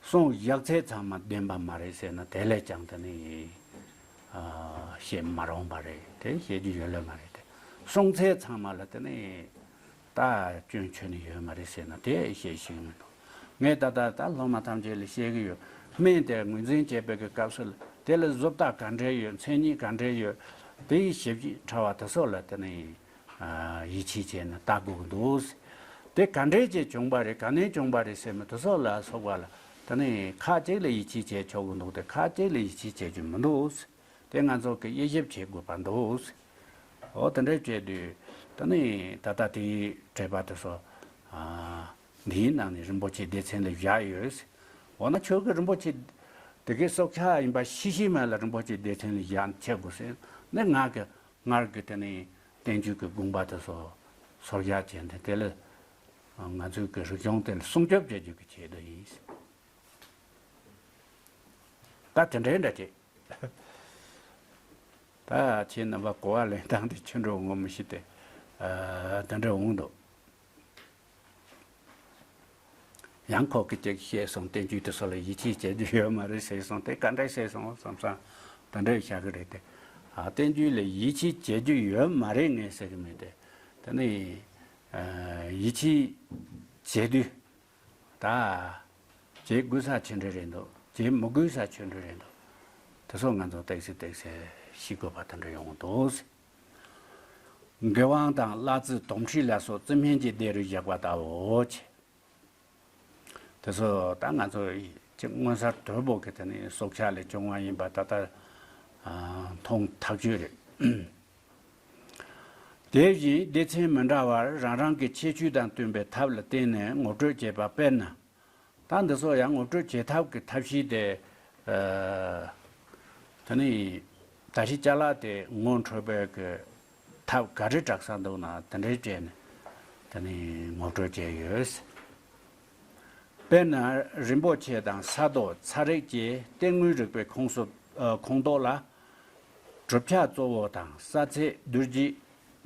གསུངས་བཞག་ཚད་ཚང་མ་བདེན་པ་མ་རེད་ཟེར་ན་དེ་ལས་ཀྱང་དེ་ནི། ཨ། བཤད་མ་རུང་བ་རེད། དེ་བཤད་རྒྱུ་ཡོད་ལེ་མ་རེད་དེ། གསུངས་ཚད་ཚང་མ་ལ་དེ་ནི་ད་སྐྱོན་ཁྱོན་ནས་ཡོད་མ་རེད་ཟེར་ན་དེ་བཤད་ཤེས་མི་འདུག་ངས་ད་ལྟ་ད་སློབ་མ་ཐམས་ཅད་ལ་བཤད་གི་ཡོད། སྨན་དེ་ངོས་འཛིན་བྱེད་པའི་གི་སྐབས་སུ་ལ་དེ་ལ་བཟོ་ལྟ་ག་འདྲས་ཡོད། མཚན་ཉིད་ག་འདྲས་ཡོད། དེ་ཡི་ཞིབ་ཕྲ་བ་དེ་སོགས་ལ་དེ་ནི། ཨ། ཡིད་ཆེས་བྱས་ནས་ལྟ་དགོས་ཀྱི་འདུག་དེ་ག་འདྲས་ཀྱིས་བྱུང་བ་རེད། ག་ནས་བྱུང་བ་རེད་ཟེར་མི་དེ་སོགས་ལ་སོགས་པ་ལ་དེ་ནས་ཁ་ཅིག་ལ་ཡིད་ཆེས་བྱས་ཆོག་གི་འདུག་དེ་ཁ་ཅིག་ལ་ཡིད་ཆེས་བྱེད་རྒྱུ་མི་འདུག་དེ་ང་ཚོ་གི་དབྱེ་ཞིབ་བྱེད་དགོས་པ་འདུག། འོ་དེ་འདྲ་བྱས་དུས་ད་ནི་ད་ལྟ་དེའི་འགྲེལ་པ་དེ་ཚོ་ཨ་འདིའི་ནང་ནས་རིན་པོ་ཆེ་སྡེ་ཚན་ལ་བཞག་ཡོད། འོ་ན་ཁྱོད་ཀྱི་རིན་པོ་ཆེ་དེ་གའི་སྲོག་ཆགས་ཡིན་པ་ཤེས་ཤེས་མེད་ལ་རིན་པོ་ཆེ་སྡེ་ཚན་ལ་བཞག་ཆེ་དགོས་ཟེར་ནི་ང་གི་སྔར་གྱི་དེ་ནི་བསྟན་བཅོས་ཀྱི་དགོངས་པ་དེ་ཚོ་སོར་བཞག་བྱས་ནས་དེ་ལ་ང་ཚོའི་གི་རིག་གཞུང་དེ་ལ་སྲུང་སྐྱོབ་བྱེད་རྒྱུ་གི་ཆེད་དུ་ཡིན། ད་དེ་འདྲའི་འདྲ་ཅིག། ད་ཁྱེད་རྣམ་པ་གོ་བ་ལེན་སྟངས་དེ་ཆུ་འགྲོ་ངོ་མི་ཤེས་ཏེ། ཨ་དེ་འདྲ་འོང་འདུག། ཡང་ཁོ་གི་ཅིག་བཤད་སོང་། བསྟན་བཅོས་དེ་ཚོ་ལ་ཡིད་ཆེས་བྱེད་རྒྱུ་ཡོད་མ་རེད་ཟེར་སོང་། དེ་ག་འདྲ་བཤད་སོང་བསམ་སོང་། དེ་འདྲ་བཞག་གི་རེད་དེ། ཨ་བསྟན་བཅོས་ལ་ཡིད་ཆེས་བྱེད་རྒྱུ་ཡོད་མ་རེད་ངས་ཟེར་གི་མེད་དེ། དེ་ནི་ཨ་ཡིད་ཆེས་བྱེད་དུས། ད། བྱེད་དགོས་ས་ཆེ་འདྲ་རེད་འདུག། བྱེད་མི་དགོས་ས་ཆེ་འདྲ་རེད་འདུག། དེ་ཚོ་ང་ཚོ་ཏོག་ཙམ་ཏོག་ཙམ་ཤེས་དགོས་པ་དེ་འདྲ་ཡོང་གི་འདུག། མགུལ་དབང་དང་གླ་རྩི་དོམ་ཁྲིའི་ལ་སོགས་རྩི་སྨན་གྱི་སྡེ་རུ་བཞག་པ་ལྟ་བུའོ། དེ་ཚོ་ད་ང་ཚོ་ཅིག་མངོན་གསལ་དོད་པོ་གི་དེ་ནི་སྲོག་ཆགས་ལས་བྱུང་བ་ཡིན་པ་ད་ལྟ་ཨ་མཐོང་ཐག་ཆོད་རེད། དེ་བཞིན་སྡེ་ཚན་མི་འདྲ་བར་རང་རང་གི་ཁྱད་ཆོས་དང་བསྟུན་པའི་ཐབས་ལ་བརྟེན་ནས་ངོ་སྤྲོད་བྱེད་པ། དཔེར་ན། ད་འདི་ཚོ་ཡང་ངོ་སྤྲོད་བྱེད་ཐབས་ཀྱི་ཐབས་ཤེས་དེ། ཨ་ད་ནི་ད་ཤི་ཅ་ལག་དེ་ངོ་འཕྲོད་པའི་གི་ཐབས་ག་རེ་དྲག་ས་འདུག་ན་དེ་འདྲའི་སྤྲད་ནས་ད་ནི་ངོ་སྤྲོད་བྱས་ཡོད། དཔེར་ན་རིན་པོ་ཆེ་དང་ས་རྡོ་ཚ་རེག་བཅས་རྟེན་དངོས་རིག་པའི་ཁོངས་སུ་ཨ་ཁོངས་གཏོགས་ལ། གྲུབ་ཆ་གཙོ་བོ་དང་ས་ཚད་རྡུལ་གྱི་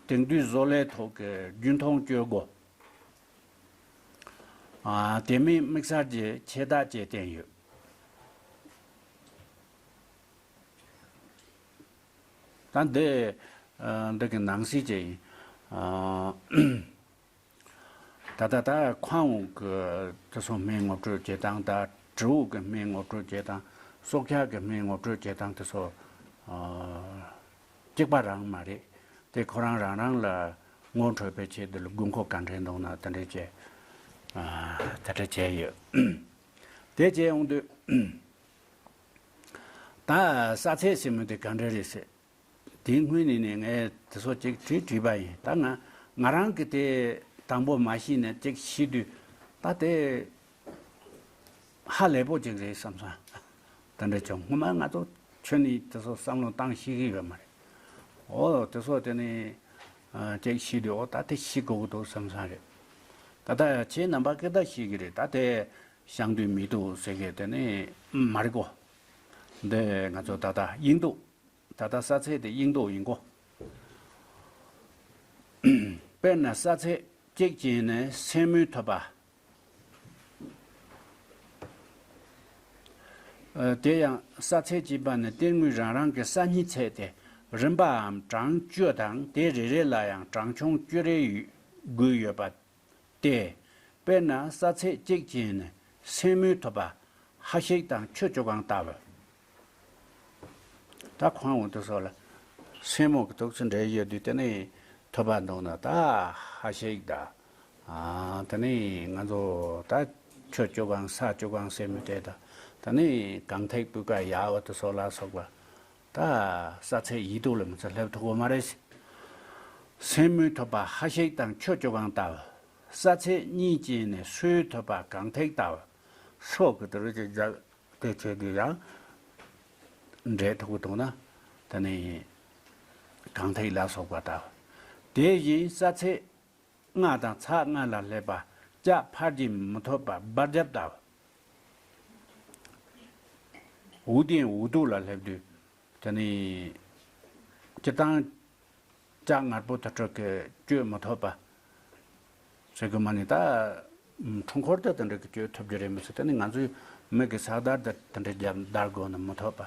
དེང་དུས་བཟོ་ལས་ཐོག་གི་རྒྱུན་མཐོང་སྤྱོད་སྒོ། ཨ་དེ་མིན་དམིགས་བསལ་གྱི་ཆེ་རྟགས་བཅས་བསྟན་ཡོད། ད་འདི་ཨ་འདི་གི་ནང་གསེས་ཅིག་ཡིན། ཨ་ད་ལྟ་ད་ཁོང་གི་དེ་ཚོ་སྨན་ངོ་སྤྲོད་བྱེད་སྟངས་དང་དྲེའུ་གི་སྨན་ངོ་སྤྲོད་བྱེད་སྟངས། སྲོག་ཆགས་ཀྱི་སྨན་ངོ་སྤྲོད་བྱེད་སྟངས་དེ་ཚོ་ཨ་གཅིག་པ་རང་མ་རེད། དེ་ཁོ་རང་རང་རང་ལ་ངོ་འཕྲོད་པའི་ཆེད་དུ་ལ་དགོས་མཁོ་ག་འདྲས་འདུག་ན་དེ་འདྲས་བྱས། ཨ་དེ་འདྲས་བྱས་ཡོད། དེ་བྱས་ཡོང་དུས་ད་ས་ཚད་ཟེར་མི་དེ་ག་འདྲས་རེད་ཟེར། དེའི་སྔོན་ནས་ནས་ངས་དེ་ཚོ་ཅིག་བྲིས་བྲིས་པ་ཡིན། ད་ང་ང་རང་གི་དེ་དང་པོ་མ་ཤེས་ནས་ཅིག་ཤེས་དུས་ད་དེ། ཧ་ལས་པོ་ཅིག་རེད་བསམ་སོང་། དེ་འདྲ་བྱུང་། སྔོན་མ་ང་ཚོ་ཁྱོན་ནས་དེ་ཚོ་བསམ་བློ་བཏང་ཤེས་ཀྱི་ཡོད་མ་རེད། འོ་དེ་ཚོ་དེ་ནི་ཅིག་ཤེས་དུས་འོ་ད་དེ་ཤེས་དགོས་ཀྱི་འདུག་བསམ་སོང་རེད། ད་ལྟ་ཁྱེད་རྣམ་པ་སྐད་བརྡ་ཤེས་ཀྱི་རེད། ད་དེ་ཤང་དུས་མི་འདུག་ཟེར་གི་དེ་ནི་མ་རེད་གོ། འདི་ང་ཚོ་ད་ལྟ་དབྱིན་དུ། ད་ལྟ་ས་ཚད་དེ་དབྱིན་དུ་ཡིན་གོ། དཔེར་ན་ས་ཚད་གཅིག་ཅན་ནི་སེན་མོའི་ཐོད་པ། ཨ་དེ་ཡང་ས་ཚད་གཅིག་པ་ནི་རྟེན་དངོས་རང་རང་གི་ས་སྙིགས་ཚད་དེ་རིམ་པའམ་གྲངས་བཅུ་དང་དེ་རེ་རེ་ལ་ཡང་གྲངས་ཆུང་བཅུ་རེ་ཡོད་དགོས་ཡོད་པ་སྟེ། དཔེར་ན་ས་ཚད་གཅིག་ཅན་ནི་སེན་མོའི་ཐོད་པ་ཧ་ཤེག་དང་ཆུ་བཅུ་གང་ལྟ་བུ། ད་ཁོང་འོ་དེ་སོགས་ལ་སེན་མོ་གི་ཐོག་ཚུ་འདྲེས་ཡོད་དུས་དེ་ནི་ཐོད་པ་འདུག་ན་ད་ཧ་ཤེག་ད། ཨ་དེ་ནི་ང་ཚོ་ད་ཆུ་བཅུ་གང་ས་བཅུ་གང་སེན་མོ་དེ་ད། དེ་ནི་གང་ཐེག་སྤུས་ཀ་ཡག་འོ་དེ་སོགས་ལ་སོགས་པ། ད་ས་ཚད་ཡིད་དུ་ལ་མི་ཚེ་སླེབས་ཐུབ་གོ་མ་རེད། སེན་མོའི་ཐོད་པ་ཧ་ཤེག་དང་ཆུ་བཅུ་གང་ལྟ་བུ། ས་ཚད་གཉིས་ཅན་ནི་སོའི་ཐོད་པ་གང་ཐེག་ལྟ་བུ། སོ་གི་དེ་རུ་ཅིག་རྒྱག་དེ་བྱས་དུས་ཡང་འདྲེས་ཐུབ་ཀྱི་འདུག་ན་དེ་ནི་གང་ཐེག་ལ་སོགས་པ་ལྟ་བུ། དེ་བཞིན་ས་ཚད་ལྔ་དང་ཚེག་ལྔ་ལ་སླེབས་པ་ལྕགས་ཕར་གྱིས་མི་ཐོབ་པ་སྦར་རྒྱབ་ལྟ་བུ། འུག་ལྡན་འུག་སྡུག་ལ་སླེབས་དུས་དེ་ནི་སྤྱིར་བཏང་ལྕགས་ངར་པོ་དེ་ཚོ་གིས་གཅོད་མི་ཐུབ་པ། ཟེར་གི་མ་ནི་ད། ཁྲོམ་སྐོར་དེ་དེ་འདྲ་གི་གཅོད་ཐུབ་རྒྱུ་རེད་མི་སྲིད། དེ་ནི་ང་ཚོའི་མི་གི་ས་དར་དེ་དེ་འདྲ་རྒྱབ་བརྡར་དགོས་ན་མི་ཐུབ་པ།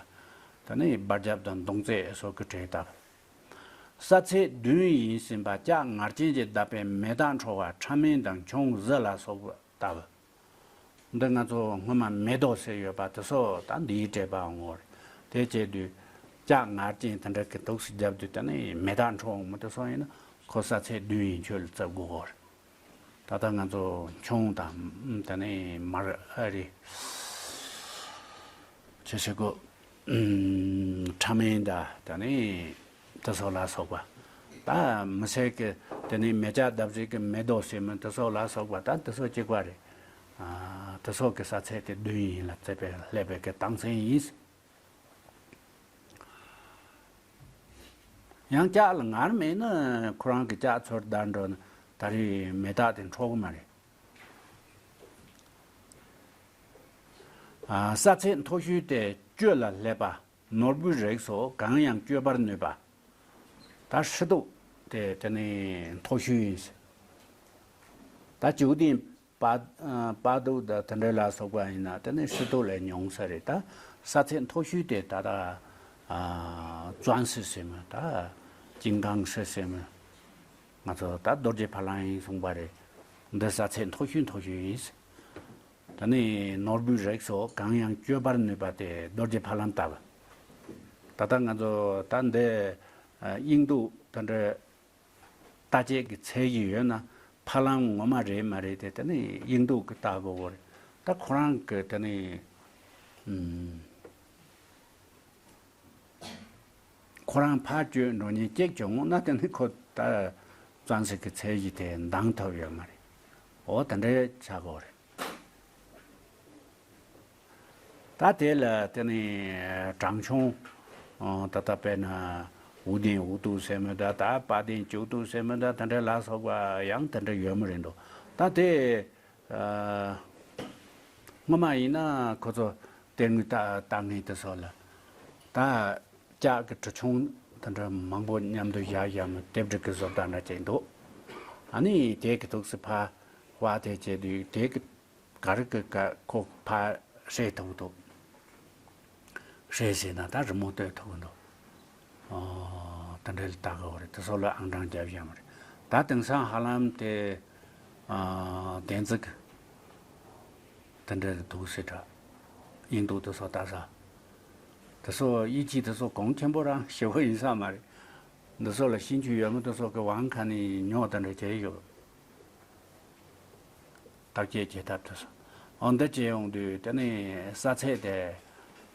དེ་ནི་སྦར་རྒྱབ་དང་མདུང་རྩེ་སོགས་ཀྱི་གྲས་ལྟ་བུ། ས་ཚད་བདུན་ཡིན་ཟིན་པ་ལྕགས་ངར་ཅན་གྱི་མདའ་དཔོན་མེ་སྟག་འཕྲོག་པ་ཁྲ་མེན་དང་ཁྱུང་བཟི་ལ་སོགས་པ་ལྟ་བུ། འདི་ང་ཚོ་སྔོན་མ་མེ་ཏོག་ཟེར་ཡོད་པ་དེ་ཚོ་ད་འདིའི་འགྲེལ་པའང་ངོ་རེད། དེ་བྱས་དུས་ལྕགས་ངར་ཅན་དེ་འདྲ་གི་འདུག་སེ་རྒྱབ་དུས་དེ་ནི་མེ་སྟག་འཕྲོག་འོང་མི་དེ་ཚོ་ཡིན་ན་ཁོ་ས་ཚད་བདུན་ཡིན་ཆོས་ལ་བརྩི་དགོས་གོ་རེད། ད་ལྟ་ང་ཚོ་ཁྱུང་དང་དེ་ནི་མར་ཨ་རི་ཆེ་ཆེ་གོ། ཕྲ་མེན་དང་དེ་ནས་དེ་སོགས་ལ་སོགས་པ། ད་མི་སེར་གྱི་དེ་ནས་མེ་ལྕགས་འདབ་རིས་ཀྱི་མེ་ཏོག་ཟེར་མི་དེ་སོགས་ལ་སོགས་པ། ད་དེ་སོགས་གཅིག་པ་རེད། ཨ། དེ་སོགས་ཀྱི་ས་ཚད་དེ་བདུན་ཡིན་ལ་བརྩི་བའི་ཀླད་པའི་གི་རྟགས་མཚན་ཡིན། ཡང་ལྕགས་ལ་ངར་མེད་ན་ཁོ་རང་གི་ལྕགས་ཚུར་བརྡར་འགྲོ་ན་ད་རེས་མེ་སྟག་དེ་འཕྲོག་གི་མ་རེད། ཨ། ས་ཚད་མཐོ་ཤོས་དེ་གཅོད་ལ་སླེབས་པ། ནོར་བུའི་རིགས་སོགས་གང་ཡང་གཅོད་པར་ནུས་པ། ད་ཧྲི་གདུགས་དེ་དེ་ནས་མཐོ་ཤོས་ཡིན། ད་བྱིའུ་གདན་དཔའ་དཔའ་གདུགས་དང་དེ་འདྲ་ལ་སོགས་པ་ཡིན་ན་དེ་ནས་ཧྲི་གདུགས་ལས་ཉུང་ས་རེད། ད་ས་ཚད་མཐོ་ཤོས་དེ་ད་ལྟ་ཨ་ཙོན་སི་ཟེར་མི། ད་ཅིན་ཀང་སི་ཟེར་མི། ང་ཚོ་ད་རྡོ་རྗེ་ཕ་ལམ་ཡིན་གསུངས་པ་རེད། འདི་ས་ཚད་མཐོ་ཤོས་མཐོ་ཤོས་ཡིན། ད་ནི་ནོར་བུའི་རིགས་སོགས་གང་ཡང་གཅོད་པར་ནུས་པ་དེ་རྡོ་རྗེ་ཕ་ལམ་ལྟ་བུ། ད་ལྟ་ང་ཚོ་ད་འདི་ཨ་དབྱིན་གདུགས་དེ་འདྲ་ལྟ་བྱེད་ཀྱི་ཚད་གཞི་ཡོད་ན་ཕ་ལམ་ངོ་མ་རེད་མ་རེད་དེ་ད་ནི་དབྱིན་གདུགས་ཀྱི་ལྟ་དགོས་པ་རེད། ད་ཁོ་རང་གི་ད་ནི་ཨུམ། ཁོ་རང་ཕར་བསྐྱོད་འགྲོ་མཁན་གཅིག་བྱུང་ན་དེ་ནི་ཁོ་ད་ཙོན་སི་གི་ཚད་གཞི་དེ་འདང་ཐུབ་ཡོད་མ་རེད། འོ་དེ་འདྲའི་ཆགས་ཀྱི་ཡོད་རེད། ད་དེ་ལ་དེ་ནི་གྲངས་ཆུང་། ཨོ། ད་ལྟ་དཔེར་ན་དབུ་ལྡན་དབུ་གདུགས་ཟེར་མི་འདྲ། ད་དཔའ་ལྡན་བྱིའུ་གདུགས་ཟེར་མི་འདྲ། དེ་འདྲ་ལ་སོགས་པ་ཡང་དེ་འདྲ་ཡོད་མ་རེད་འདུག་ད་དེ་ཨ། སྔོན་མ་ཡིན་ན་ཁོ་ཚོ་གཏེར་དངོས་ལྟ་ལྟ་མཁན་དེ་ཚོ་ལ་ད་ལྕགས་ཀྱི་གྲུ་ཆུང་དེ་འདྲ་མང་པོ་མཉམ་དུ་བཞག་བཞག་མི་ལྟེབ་སྒྲིག་གི་བཟོ་ལྟ་འདྲ་ཅིག་འདུག་ཨ་ནི་དེ་གི་ཐུགས་སུ་ཕར་བ་དེ་བྱས་དུས་དེ་གི་ག་རེ་གི་ག་ཁོ་ཕར་ཧྲེ་ཐུབ་འདུག་ཧྲེ་ཟེར་ན་ད་རི་མོ་བཏོད་ཐུབ་འདུག་ཨོ། དེ་འདྲ་ལ་ལྟ་གི་ཡོད་རེད། དེ་ཚོ་ལ་ཨང་གྲངས་རྒྱབ་བཞག་མ་རེད། ད་དེང་སང་ཧ་ལམ་དེ་ཨ་བདེན་རྫི་གི་དེ་འདྲ་འདུག་ཟེར་འདྲ། དབྱིན་གདུགས་དེ་ཚོ་ལྟ་ས། དེ་ཚོ་དབྱིན་ཇི་དེ་ཚོ་གོང་ཆེན་པོ་རང་ཞེ་པོ་ཡིན་ས་མ་རེད། འདི་ཚོ་ལ་ཤེས་རྒྱུ་ཡོད་མེད་དེ་ཚོ་གི་དབང་ཁ་ནས་ཉོ་དེ་འདྲ་བྱས་ཡོད། བརྟག་དཔྱད་བྱེད་ཐབས་དེ་ཚོ། འོ་འདི་བྱས་ཡོང་དུས་དེ་ནས་ས་ཚད་དེ།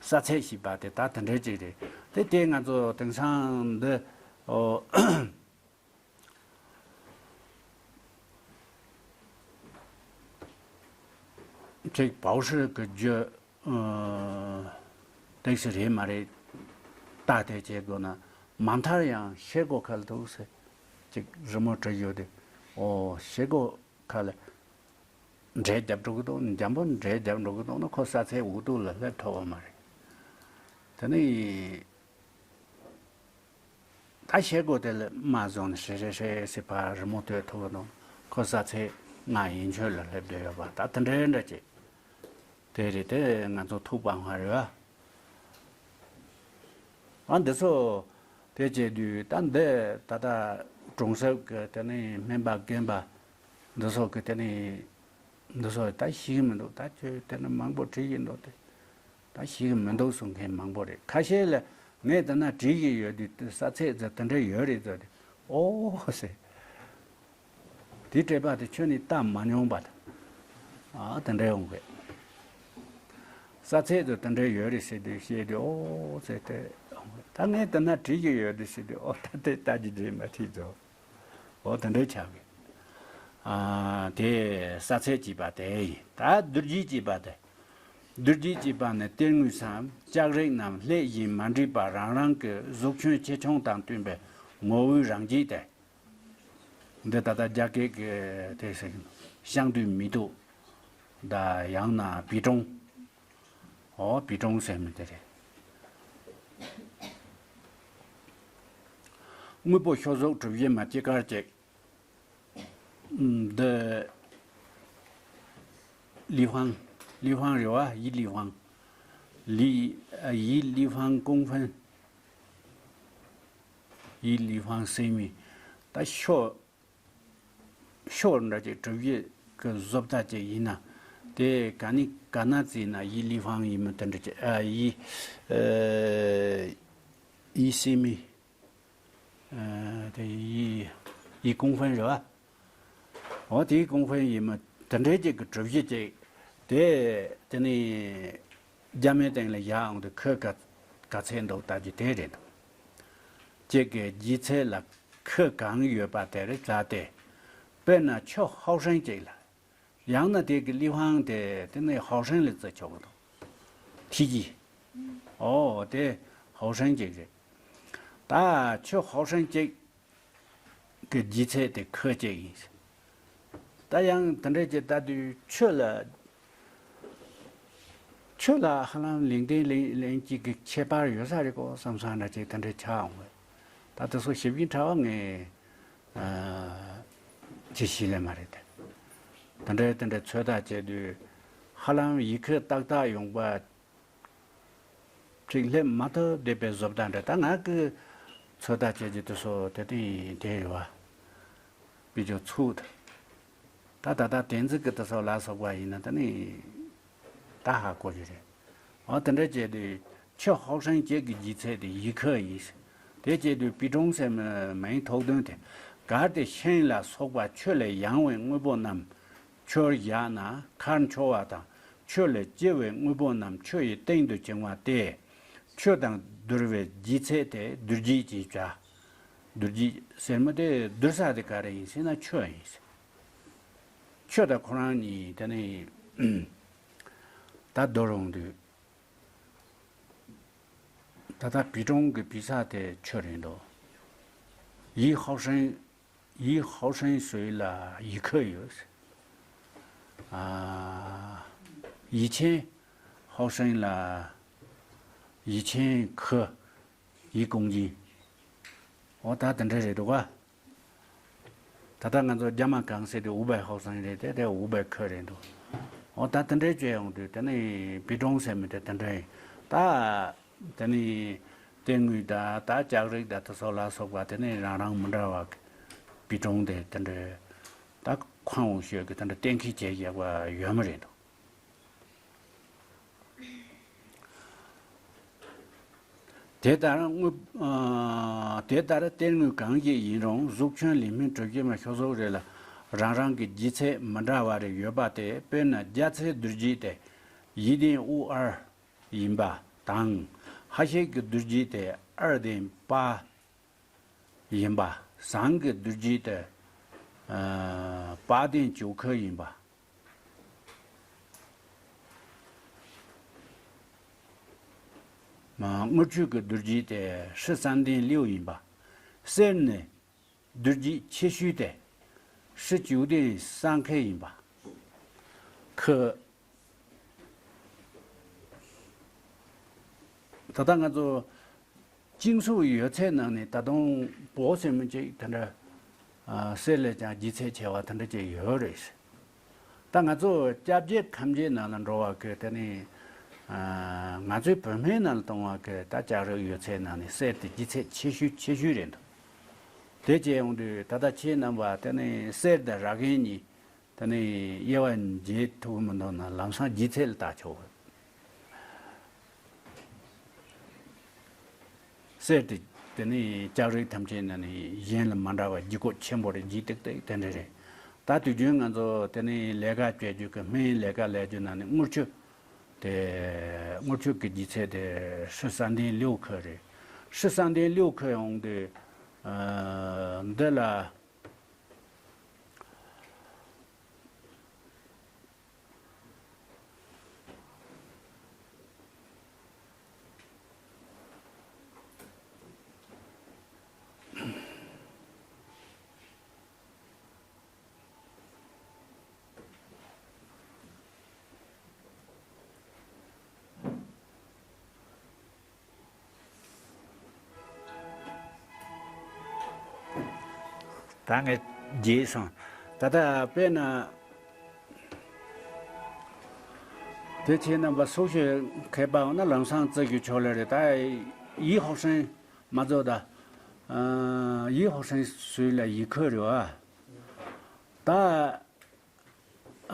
ས་ཚད་ཞེས་པ་དེ་ད་དེ་འདྲའི་ཅིག་རེད། དེ་དེ་ང་ཚོ་དེང་སང་འདི། ཨོ། ཅིག་པའོ་ཧྲི་གི་རྒྱུ། ཨ། ཏེག་སི་རེད་མ་རེད། ལྟ་དེ་བྱེད་དགོས་ན་མ་མཐར་ཡང་ཤེལ་སྒོ་ཁ་ལ་འདུག་ཟེར། ཅིག་རི་མོ་བྲིས་ཡོད་དེ། ཨོ། ཤེལ་སྒོ་ཁ་ལ་འབྲས་རྒྱབ་འགྲོ་གི་འདུག་འཇམ་པོ་འབྲས་རྒྱབ་འགྲོ་གི་འདུག་ན་ཁོ་ས་ཚད་འུ་ཐུག་ལ་སླེབས་ཐུབ་པ་མ་རེད། དེ་ནི། ད་ཤེལ་སྒོ་དེ་ལ་མ་བཟུང་ནས་ཧྲེ་ཧྲེ་ཧྲེ་ཟེར་ཕར་རི་མོ་བཏོད་ཐུབ་ཀྱི་འདུག་ཁོ་ས་ཚད་ང་ཡན་ཆོད་ལ་སླེབས་བསྡད་ཡོད་པ་ད་དེ་འདྲའི་འདྲ་ཅིག་དེ་རེད། དེ་ང་ཚོ་ཐུག་པ་མ་རེད་བ། ཨ་འདི་ཚོ་དེ་བྱས་དུས་ད་འདི་ད་ལྟ་གྲོང་གསེབ་ཀྱི་དེ་ནས་སྨན་པ་རྒན་པ་འདི་ཚོ་གི་དེ་ནས། འདི་ཚོ་ད་ཤེས་ཀྱི་མི་འདུག་ད་ཁྱོད་དེ་ནི་མང་པོ་བྲིས་ཀྱི་འདུག་སྟེ། ད་ཤེས་ཀྱི་མི་འདུག་གསུང་མཁན་མང་པོ་རེད། ཁ་ཤས་ལ་ངས་དེ་ན་བྲིས་ཀྱི་ཡོད་དུས་ས་ཚད་ཟེར་དེ་འདྲ་ཡོད་རེད་ཟེར་ཏེ། ཨོ་ཟེར། དེ་སྤྲད་པ་དེ་ཁྱོད་ནི་ལྟ་མ་མྱོང་པ་དང་། ཨ་དེ་འདྲ་ཡོང་གི། ས་ཚད་ཟེར་དེ་འདྲ་ཡོད་རེད་ཟེར་དུས་བཤད་དུས་ཨོ་ཟེར་ཏེ། ད་ངས་དེ་ན་བྲིས་ཀྱི་ཡོད་དུས་ཟེར་དུས་ཨོ་ད་དེ་ལྟ་ཅི་བྲིས་མ་བྲིས་ཚོ། འོ་དེ་འདྲའི་ཆགས་ཀྱི། ཨ། དེ་ས་ཚད་ཅེས་པ་དེ་ཡིན། ད་རྡུལ་རྗེས་ཅེས་པ་དེ། རྡུལ་རྗེས་ཅེས་པ་ནི་གཏེར་དངོས་སམ་ལྕགས་རིགས་རྣམས་ལྷད་བཞིན་མ་འདྲེས་པ་རང་རང་གི་གཟུགས་ཁྱོན་ཆེ་ཆུང་དང་བསྟུན་པའི་ངོ་བོའི་རང་བཞིན་ཏེ། འདི་ད་ལྟ་རྒྱ་སྐད་ཀྱི་དེ་ཟེར་གྱི་འདུག་ཤང་ཏུའི་མི་ཏུ་དང་ཡང་ན་བི་ཀྲུང་། འོ་བི་ཀྲུང་ཟེར་མི་དེ་རེད། དངོས་པོ་ཤོག་གཟུགས་གྲུ་བཞི་མ་ཅི་དཀར་ཅིག་འདི་ལི་ཧྥང་། ལི་ཧྥང་རེད་བ། ཡི་ལི་ཧྥང་། ལི། ཡི་ལི་ཧྥང་ཀུང་ཧྥན། ཡི་ལི་ཧྥང་ཟེར་མི་ད་ཤོག་ཤོག་འདྲ་ཅིག་གྲུ་བཞི་གི་བཟོ་ལྟ་ཅིག་ཡིན་ན། དེ་ག་ནི་ག་ན་བརྩིས་ན་ཡི་ལི་ཧྥང་ཡིན་མི་དེ་འདྲ་ཅིག་ཨ། ཡི། ཨ། ཡི་སི་མི། ཨ། དེ་ཡི། ཡི་ཀུང་ཧྥན་རེད་བ། འོ་དེའི་ཀུང་ཧྥན་ཡིན་མི་དེ་འདྲའི་ཅིག་གི་གྲུ་བཞི་ཅིག་དེ་དེ་ནི་རྒྱ་མའི་སྟེང་ལ་བཞག་འོང་དུས་ཁོས་ག་ ག་ཚད་འདུག་ལྟ་རྒྱུ་དེ་རེད་འདུག་གཅིག་གི་ལྗིད་ཚད་ལ་ཁུ་གང་ཡོད་པ་དེར་བྱ་སྟེ། དཔེར་ན་ཆུ་ཧའོ་ཧྲན་གཅིག་ལ། ཡང་ན་དེ་གི་ལི་ཧང་དེ་དེ་ནི་ཧའོ་ཧྲན་ལ་བརྩི་ཆོག་གི་འདུག་ཐི་ཅི། ཨོ་དེ་ཧའོ་ཧྲན་གཅིག་རེད། ད་ཆུ་ཧའོ་ཧྲན་གཅིག་གི་ལྗིད་ཚད་དེ་ཁུ་གཅིག་ཡིན། ད་ཡང་དེ་འདྲ་ཅིག་ལྟ་དུས་ཆུ་ལ། ཆུ་ལ་ཧ་ལམ་ལིང་ཏིང་ལིང་ལིང་གཅིག་གི་ཁྱད་པར་ཡོད་ས་རེད་གོ་བསམ་བསམ་འདྲ་ཅིག་དེ་འདྲ་ཆགས་འོང་བས། ད་དེ་ཚོ་ཞིབ་ཅིང་ཕྲ་བ་ངས་ཨ་ཅི་ཤེས་ལེ་མ་རེད་དེ། དེ་འདྲའི་དེ་འདྲའི་ཚོད་ལྟ་བྱས་དུས་ཧ་ལམ་ཡི་གེ་ཏག་ཏག་ཡོང་པ་ཅིག་སླེབས་མ་ཐུབ་བསྡད་པའི་བཟོ་ལྟ་འདྲ། ད་ང་གི་ཚོད་ལྟ་བྱས་ཀྱི་དེ་ཚོ་དེ་སྟེང་དེ་རེད་བ། དཔེ་ཆ་ཚུགས་ད། ད་ད་ལྟ་དེ་ཚོ་གི་དེ་ཚོ་ལ་སོགས་པ་ཡིན་ན་ད་ནི་ད་ཧ་གོ་རྒྱུ་རེད། འོ་དེ་འདྲ་བྱས་དུས་ཆུ་ཧའོ་ཧྲན་གཅིག་གི་ལྗིད་ཚད་དེ་ཡི་གེ་ཡིན། དེ་བྱས་དུས་པི་ཀྲུང་ཟེར་མི་མིང་ཐོགས་དོན་དེ། གལ་ཏེ་ཤིང་ལ་སོགས་པ་ཆུ་ལས་ཡང་བའི་དངོས་པོ་རྣམས་ཆུར་བཞག་ན་ཁར་འཕྱོ་བ་དང་ཆུ་ལས་ལྕི་བའི་དངོས་པོ་རྣམས་ཆུ་ཡི་སྟེང་དུ་བྱིང་བ་སྟེ། ཆུ་དང་བསྡུར་བའི་ལྗིད་ཚད་དེ་བསྡུར་ལྗིད་ཅེས་བྱ། བསྡུར་ལྗིད་ཟེར་མི་དེ་བསྡུར་ས་དེ་ག་རེ་ཡིན་ཟེར་ན་ཆུ་ཡིན། ཆུ་དང་ཁོ་རང་གཉིས་དེ་ནི་ད་བསྡུར་འོང་དུས། ད་ལྟ་པི་ཀྲུང་གི་པི་ས་དེ་ཆུ་རེད་འདུག་ཡི་ཧའོ་ཧྲན་ཡི་ཧའོ་ཧྲན་ཟེར་ལ་ཡི་གེ་ཡོད། ཨ། ཡི་ཆེན་ཧའོ་ཧྲན་ལ་ཡི་ཆེན་ཁེ་ཡི་ཀུང་ཅིན། འོ་ད་དེ་འདྲ་རེད་འདུག་ག་ད་ལྟ་ང་ཚོ་རྒྱ་མ་གང་ཟེར་དུས་ཝུ་བའི་ཧའོ་ཧྲན་རེད་དེ་དེ་ཝུ་བའི་ཁེ་རེད་འདུག་འོ་ད་དེ་འདྲའི་བྱས་ཡོང་དུས་དེ་ནི་པི་ཀྲུང་ཟེར་མི་དེ་དེ་འདྲ་ཡིན། ད་དེ་ནི་གཏེར་དངུལ་ད་ད་ལྕགས་རིགས་ད་དེ་ཚོ་ལ་སོགས་པ་དེ་ནི་རང་རང་མི་འདྲ་བ་གི་པི་ཀྲུང་དེ་དེ་འདྲ་ད་ཁོང་འུ་ཤོད་ཀྱི་དེ་འདྲ་གཏན་འཁེལ་བྱས་ཡག་པ་ཡོད་མ་རེད་འདུག་དེ་ལྟར་དངོས། ཨ། དེ་ལྟར་གཏེར་དངོས་གང་ཞིག་ཡིན་རུང་གཟུགས་ཁྱོན་ལས་སྨིན་གྲུ་བཞི་མ་ཤོ་གཟུགས་རེ་ལ་རང་རང་གི་ལྗིད་ཚད་མི་འདྲ་བ་རེ་ཡོད་པ་སྟེ། དཔེར་ན་རྒྱ་ཚད་བསྡུར་ལྗིད་དེ་ཡི་ལྡན་དབུགས་ཨར་ཡིན་པ་དང་། ཧ་ཤེད་ཀྱི་བསྡུར་ལྗིད་དེ་ཨར་ལྡན་པ། ཡིན་པ། ཟངས་ཀྱི་བསྡུར་ལྗིད་དེ། ཨ། པ་ལྡན་ཇོ་ཁེ་ཡིན་པ། མ། དངུལ་ཆུ་གི་བསྡུར་ལྗིད་དེ་ཧྲི་ས་ལྡན་ལིའུ་ཡིན་པ། གསེར་ནི་བསྡུར་ལྗིད་ཆེ་ཤོས་དེ་ཧྲི་ཇོ་ལྡན་སང་ཁེ་ཡིན་པ། ཁེ། ད་ལྟ་ང་ཚོ་གཅིན་སྲུབས་ཡོད་ཚད་ནང་ནས་ད་དུང་བོ་ཟེར་མི་ཅིག་དེ་འདྲ། ཨ། གསེར་ལས་ཀྱང་ལྗིད་ཚད་ཆེ་བ་དེ་འདྲ་ཅིག་ཡོད་རེད། ད་ང་ཚོ་སྐྱབས་རྗེ་ཁམས་རྗེ་ནང་ལ་འགྲོ་བ་གི་དེ་ནི། ཨ། ང་ཚོའི་བོད་སྨན་ནང་ལ་གཏོང་བ་གི་ད་ལྕགས་རིགས་ཡོད་ཚད་ནང་ནས་གསེར་དེ་ལྗིད་ཚད་ཆེ་ཤོས་ཆེ་ཤོས་རེད་འདུག་དེ་བྱས་ཡོང་དུས་ད་ལྟ་ཁྱེད་རྣམ་པ་དེ་ནི་གསེར་དང་རག་གན་གཉིས། དེ་ནས་དབྱེ་བ་འབྱེད་ཐུབ་ཀྱི་མི་འདུག་ན་ལམ་སང་ལྗིད་ཚད་ལ་བལྟ་ཆོག་གསེར་དེ་དེ་ནས་ལྕགས་རིགས་ཐམས་ཅད་ནང་ནས་གཞན་ལ་མ་འདྲ་བ་ལྗིད་ཁོག་ཆེན་པོ་རེད། ལྗིད་ཏིག་ཏིག་དེ་འདྲ་རེད། ད་དུས་རྒྱུན་ང་ཚོ་དེ་ནས་ལས་ཀ་བྱེད་རྒྱུ་གི་སྨན་ལས་ཀ་ལས་རྒྱུ་ནང་ནས་དངུལ་ཆུ་དེ་དངུལ་ཆུ་གི་ལྗིད་ཚད་དེ་ཧྲི་ས་ལྡན་ལིའུ་ཁེ་རེད། ཧྲི་ས་ལྡན་ལིའུ་ཁེ་ཡོང་དུས། ཨ། འདི་ལ། ད་ངས་བརྗེད་སོང་། ད་ལྟ་དཔེར་ན། དེ་ཁྱེད་རྣམ་པ་སུ་ཞིག་མཁས་པ་འོང་ན་ལམ་སང་བརྩི་རྒྱུ་ཆོག་ལེ་རེད། ད་ཡི་ཧོ་ཧྲན་མ་རྫོགས་ད། ཡི་ཧོ་ཧྲན་སུའི་ལ་ཡི་ཁོ་རེད་བ། ད།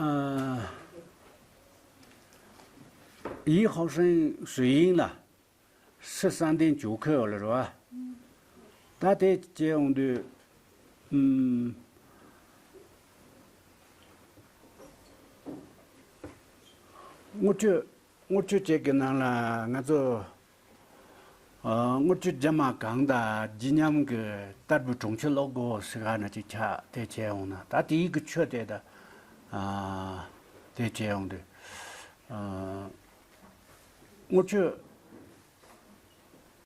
ཨ། ཡི་ཧོ་ཧྲན་ཟུ་ཡིན་ལ། ཧྲི་ས་ལྡན་ཇོ་ཁེ་ཡོད་ལ་རེད་བ། ད་དེ་བྱས་ཡོང་དུས། ཨུམ། དངུལ་ཆུ་དངུལ་ཆུ་བཅས་ཀྱི་ནང་ལ་ང་ཚོ། ཨ། དངུལ་ཆུ་རྒྱ་མ་གང་དང་ལྗིད་མཉམ་གྱི་དར་བུའི་གྲོང་ཁྱེར་ལོག་དགོས་ཟེར་ག་ན་ཅིག་ཆ་དེ་བྱས་འོང་ན། ད་དེའི་གི་ཆོས་དེ་ད་ཨ་དེ་བྱས་འོང་དུས། ཨ། དངུལ་ཆུ་